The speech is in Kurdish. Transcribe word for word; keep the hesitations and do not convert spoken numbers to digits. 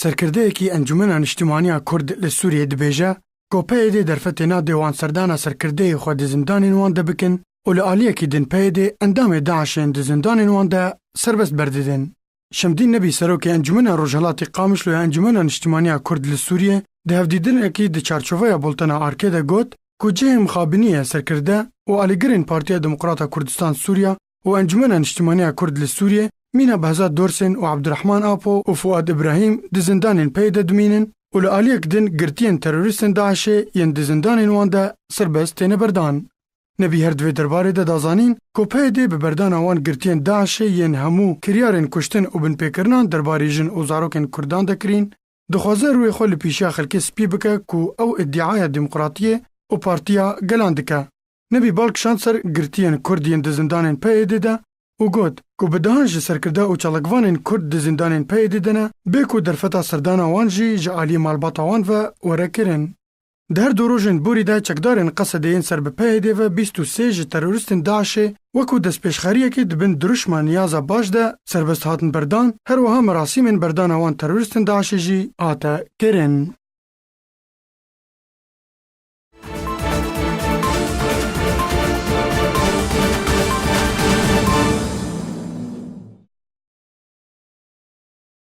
Serkirdeyekî Encûmena Niştimaniya Kurd li Sûriyê dibêje ku P Y D derfetê nade wan serdana serkirdeyê xwe di zindanên wan de bikin û li aliyekî din P Y D endamê DAIŞ'ên di zindanên wan de serbest berdidin. Şemdîn Nebî, serokê Encûmena Rojhelatê Qamişlo ya Encûmena Niştimaniya Kurd li Sûriyê, di hevdîtinekî di çarçoveya Bultena Arkê de got ku cihê mixabiniyê serkirde û alîgirên Partiya Demokrata Kurdistan Sûriya û Encûmena Niştimaniya Kurd li Sûriyê mîna Behzat Dorsên û Abdurrahman Apo û Fuad Îbrahîm di zindanên P Y D de dimînin û li aliyek din girtiyên terorîstên DAIŞ'ê yên di zindanên wan de serbest têne berdan. Nebî her di vê derbarê de da zanîn ku P Y D bi berdana wan girtiyên DAIŞ'ê yên hemû kiryarên kuştin û binpêkirinan derbarê jin û zarokên Kurdan de kirîn, dixwaze rûyê xwe li pêşiya Xelkê Spî bike ku ew îdiaya demokratiyê û Partiya Gelan dike. Nebî bal kişand ser girtiyên Kurd yên di zindanên P Y D de û got ku bi dehan ji serkirde û çalakvanên Kurd di zindanên P Y D de ne, bê ku derfeta serdana wan jî ji aliyê malbata wan ve were kirin. Di her du rojên borî de çekdarên Qesedê yên ser bi P Y D ve bîst û sê ji terorîstên DAIŞ'ê wekî destpêşxeriyekê di bin dirûşma niyaza baş de serbest hatin berdan, her wiha merasîmên berdana wan terorîstên DAIŞ'ê jî hate kirin.